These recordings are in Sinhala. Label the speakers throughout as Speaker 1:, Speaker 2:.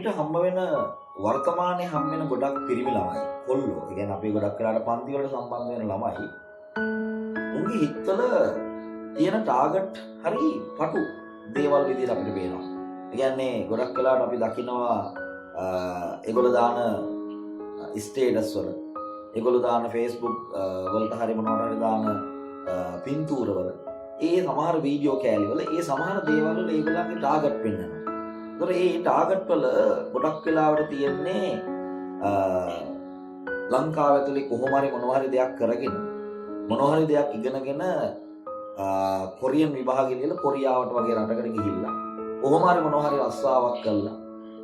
Speaker 1: අපිට හම්බ වෙන වර්තමානයේ හම්බ වෙන ගොඩක් පිරිමි ළමයි කොල්ලෝ, ඒ කියන්නේ අපි ගොඩක් වෙලාවට පන්ති වලට සම්බන්ධ වෙන ළමයි, උන්ගේ හිතවල තියෙන ටාගට් හරි පටු දේවල් විදිහට අපිට පේනවා. ඒ කියන්නේ ගොඩක් වෙලාවට අපි දකිනවා ඒගොල්ලෝ දාන ස්ටේටස් වල, ඒගොල්ලෝ දාන Facebook වලට හරි මොනවට හරි දාන පින්තූර වල, ඒ සමහර වීඩියෝ කෑලි වල, ඒ සමහර දේවල් වල ඒගොල්ලන්ගේ ටාගට් පෙන්වනවා. ඒතර ඒ ටාගට් වල ගොඩක් වෙලාවට තියෙන්නේ ලංකාව ඇතුලේ කොහොම හරි මොනවා හරි දෙයක් කරගෙන, මොනවා හරි දෙයක් ඉගෙනගෙන, කොරියන් විභාගෙ ලියලා කොරියාවට වගේ රටකට ගිහිල්ලා කොහොම හරි මොනවා හරි රස්සාවක් කරලා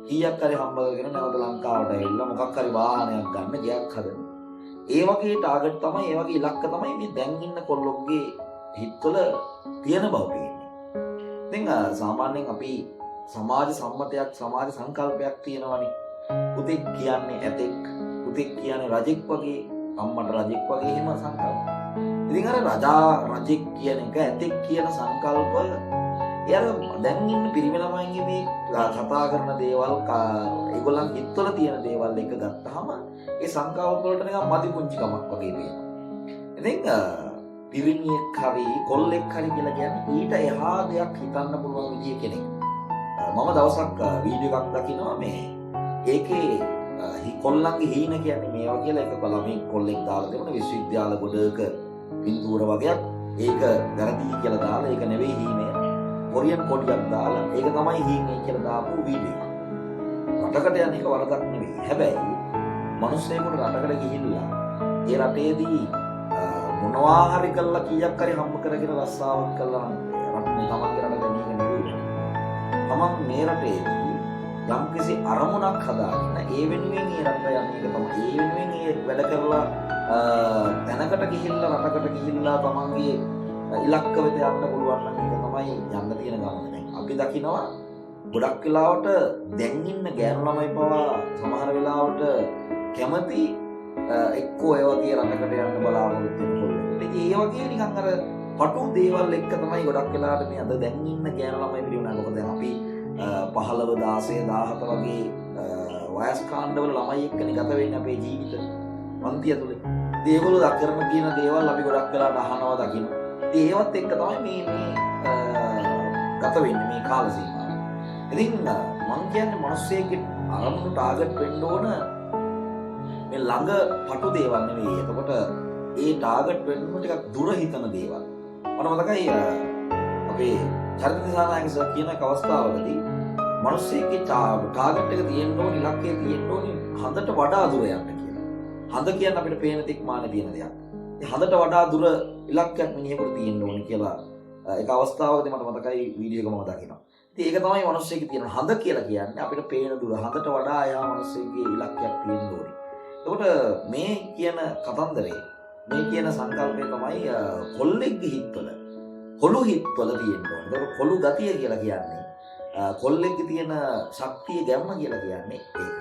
Speaker 1: කීයක් හරි හම්බ කරගෙන නැවත ලංකාවට ඇවිල්ලා මොකක් හරි වාහනයක් ගන්න, ගෙයක් හදන්න. ඒ වගේ ටාගට් තමයි, ඒ වගේ ඉලක්ක තමයි මේ දැන් ඉන්න කොල්ලොන්ගේ හිතවල තියෙන බව පේන්නේ. ඉතින් සාමාන්‍යයෙන් අපි සමාජ සම්මතයක්, සමාජ සංකල්පයක් තියෙනවනේ. පුතෙක් කියන්නේ ඇතෙක්, පුතෙක් කියන්නේ රජෙක් වගේ, අම්මට රජෙක් වගේ එහෙම සංකල්ප. ඉතින් අර රජා රජෙක් කියන එක, ඇතෙක් කියන සංකල්ප ඒ අර දැන් ඉන්න පිරිමි ළමයින්ගේ මේ කතා කරන දේවල්, ඒගොල්ලන් හිතවල තියෙන දේවල් එක ගත්තාම ඒ සංකල්ප වලට නිකන් මදි පුංචි කමක් වගේ පේනවා. ඉතින් පිරිමියෙක් හරි කොල්ලෙක් හරි කියලා කියන්නේ ඊට එහා දෙයක් හිතන්න පුළුවන් විදිය කෙනෙක්. මම දවසක් වීඩියෝ එකක් දකිනවා. මේ ඒකේ කොල්ලන්ගේ හීන කියන්නේ මේවා කියලා එක ළමෙක් කොල්ලෙක් දාලා තිබුණ විශ්වවිද්‍යාල ගොඩක පින්තූර වගයක්. ඒක වැරදි කියලා දාලා, ඒක නෙවෙයි හීනය, කොරියන් කොඩියක් දාලා ඒක තමයි හීනය කියලා දාපු වීඩියෝ එකක්. රටකට යන එක වරදක් නෙවෙයි. හැබැයි මිනිස්සෙකුට රටකට ගිහිල්ලා ඒ රටේදී මොනවා හරි කළා කීයක් හරි හම්බ කරගෙන රස්සාවක් කළා නම් රට මේ තමන්ගේ රටට යන එක නෙවෙයි. තමන් මේ රටේදී යම්කිසි අරමුණක් හදාගෙන ඒ වෙනුවෙන් ඒ රටට යන එක තමයි. ඒ වෙනුවෙන් ඒ වැඩ කරලා තැනකට ගිහිල්ලා, රටකට ගිහිල්ලා තමන්ගේ ඉලක්ක වෙත යන්න පුළුවන් නම් ඒක තමයි යන්න තියෙන ගමන. දැන් අපි දකිනවා ගොඩක් වෙලාවට දැන් ඉන්න ගෑනු ළමයි පවා සමහර වෙලාවට කැමති එක්කෝ ඒ වගේ රටකට යන්න බලාපොරොත්තු වෙන කොල්ලෙකුට. ඉතින් ඒ වගේ නිකන් අර පටු දේවල් එක්ක තමයි ගොඩක් වෙලාවට මේ අද දැන් ඉන්න ගෑනු ළමයි පිරිමි. මොකද දැන් අපි 15, 16, 17 වගේ වයස් කාණ්ඩවල ළමයි එක්කනේ ගත වෙන්නේ අපේ ජීවිත පන්ති ඇතුලේ. ඉතින් ඒගොල්ලෝ දක් කරන කියන දේවල් අපි ගොඩක් වෙලාවට අහනවා, දකිනවා. ඉතින් ඒවත් එක්ක තමයි මේ මේ ගත වෙන්නේ මේ කාල සීමාව. ඉතින් මං කියන්නේ මිනිස්සෙක්ගේ අරමුණු ටාගට් වෙන්න ඕන මේ ළඟ පටු දේවල් නෙවෙයි. එතකොට ඒ ටාගට් වෙන්න ඕන ටිකක් දුර හිතන දේවල්. මට මතකයි අපේ චරිත දිසානායක සර් කියන එක අවස්ථාවකදී මිනිස්සෙක්ගේ ටාගට් එක තියෙන්න ඕන, ඉලක්කය තියෙන්න ඕනි හඳට වඩා දුර යන්න කියලා. හඳ කියන්නේ අපිට පේන තෙක් මානේ තියෙන දෙයක්. ඒ හඳට වඩා දුර ඉලක්කයක් මිනිහෙකුට තියෙන්න ඕනි කියලා එක අවස්ථාවකදී මට මතකයි වීඩියෝ එක මම දකිනවා. ඉතින් ඒක තමයි මිනිස්සෙක්ගේ තියෙන හඳ කියලා කියන්නේ අපිට පේන දුර, හඳට වඩා එහා මිනිස්සෙක්ගේ ඉලක්කයක් තියෙන්න ඕනි. එතකොට මේ කියන කතන්දරේ, මේ කියන සංකල්පය තමයි කොල්ලෙක්ගේ හිත්වල, කොළු හිත්වල තියෙන්න ඕනේ. එතකොට කොළු ගතිය කියලා කියන්නේ, කොල්ලෙක්ගේ තියෙන ශක්තිය ගැම්ම කියලා කියන්නේ ඒක.